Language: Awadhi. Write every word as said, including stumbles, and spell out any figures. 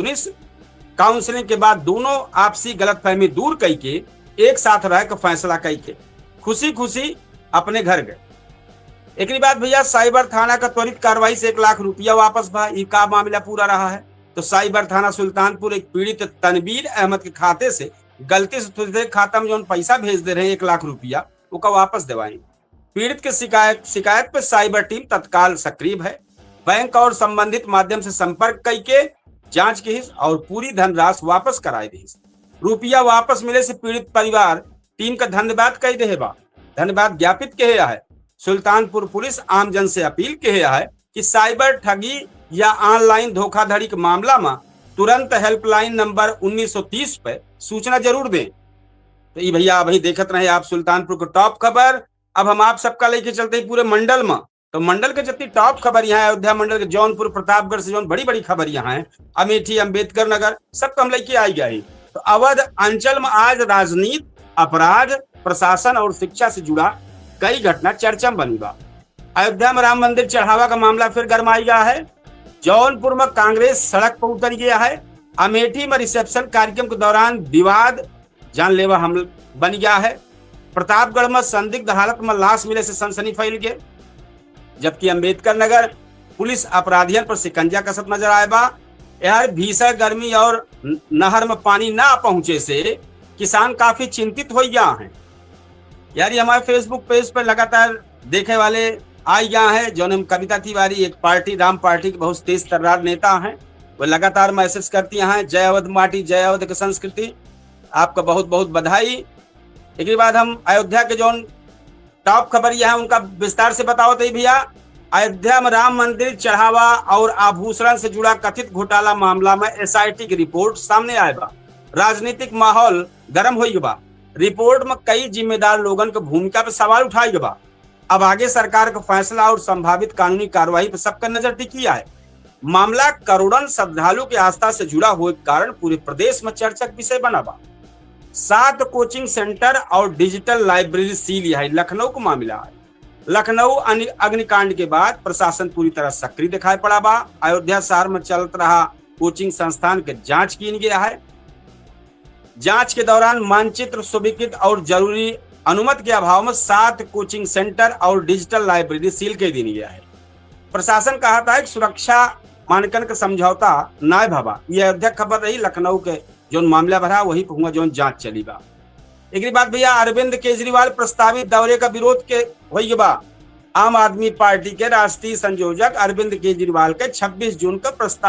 पुलिस काउंसलिंग के बाद दोनों आपसी गलतफहमी दूर कई के एक साथ रह के फैसला कई के खुशी खुशी अपने घर गए। एकरी बाद भैया साइबर थाना का त्वरित कार्रवाई से एक लाख रुपया वापस भा। ई का मामला पूरा रहा है? तो साइबर थाना सुल्तानपुर एक पीड़ित तनवीर अहमद के खाते से गलती से दूसरे खाता में जौन पैसा भेज दे रहे हैं एक लाख रुपया, ओका वापस देवाई। पीड़ित के शिकायत शिकायत पे साइबर टीम तत्काल सक्रिय है। बैंक और संबंधित माध्यम से संपर्क कई के जांच किहिस और पूरी धनराशि वापस कराई दिहिस। रुपया वापस मिले से पीड़ित परिवार टीम का धन्यवाद कई देहे बा, धन्यवाद ज्ञापित किहे है। सुल्तानपुर पुलिस आम जन से अपील किहे है कि साइबर ठगी या ऑनलाइन धोखाधड़ी के मामला में तुरंत हेल्पलाइन नंबर उन्नीस सौ तीस पे सूचना जरूर दें। तो ई भैया अभी देखत रहे आप सुल्तानपुर के टॉप खबर। अब हम आप सबका लेके चलते हैं पूरे मंडल में। तो मंडल के जितनी टॉप खबर यहाँ है, अयोध्या मंडल के जौनपुर प्रतापगढ़ से जौन बड़ी बड़ी खबर यहाँ है, अमेठी, अंबेडकर नगर, सब हम लेके आई गए। तो अवध अंचल में आज राजनीति, अपराध, प्रशासन और शिक्षा से जुड़ा कई घटना चर्चा में बनी बा। अयोध्या में राम मंदिर चढ़ावा का मामला फिर गरमाई गया है। जौनपुर में कांग्रेस सड़क पर उतर गया है। अमेठी में रिसेप्शन कार्यक्रम के दौरान विवाद जानलेवा हमला बन गया है। प्रतापगढ़ में संदिग्ध हालत में लाश मिले से सनसनी फैल गए, जबकि अंबेडकर नगर पुलिस अपराधियन पर शिकंजा कसत नजर आए बा। यार भीषण गर्मी और न-, नहर में पानी ना पहुंचे से किसान काफी चिंतित हो गया है। यार ये हमारे Facebook पेज पर लगातार देखे वाले आई गया है, जौन हम कविता तिवारी एक पार्टी राम पार्टी के बहुत तेज तर्रार नेता हैं, वो लगातार मैसेज करती हैं, "जय अवध माटी, जय अवध की संस्कृति।" आपका बहुत बहुत बधाई। एक बाद हम अयोध्या के जौन टॉप खबर यह है उनका विस्तार से बताओ तो भैया। अयोध्या में राम मंदिर चढ़ावा और आभूषण से जुड़ा कथित घोटाला मामला में एसआईटी की रिपोर्ट सामने आए बा। राजनीतिक माहौल गर्म हो बा। रिपोर्ट में कई जिम्मेदार लोगन के भूमिका पे सवाल उठाई बा। अब आगे सरकार का फैसला और संभावित कानूनी कार्रवाई पर सबका नजर टिकी है। मामला करोड़न श्रद्धालु के आस्था से जुड़ा होए के कारण पूरे प्रदेश में चर्चा के विषय बना बा। सात कोचिंग सेंटर और डिजिटल लाइब्रेरी सील, यह लखनऊ का मामला है। लखनऊ अनि-, अग्निकांड के बाद प्रशासन पूरी तरह सक्रिय दिखाई पड़ा बा। अयोध्या शहर में चलत रहा कोचिंग संस्थान के जांच कीन गया है। जांच के दौरान मानचित्र स्वीकृत और जरूरी अनुमति के अभाव में सात कोचिंग सेंटर और डिजिटल लाइब्रेरी सील कर दीन गया है। प्रशासन कहता है कि सुरक्षा मानकन का समझौता नाय भवा। ये अयोध्या खबर रही लखनऊ के जौन मामला भरा वही पर हुआ जौन जांच चली बा। एकरी बाद भैया अरविंद केजरीवाल प्रस्तावित दौरे का विरोध के होई बा। आम आदमी पार्टी के राष्ट्रीय संयोजक अरविंद केजरीवाल के छब्बीस जून का प्रस्तावित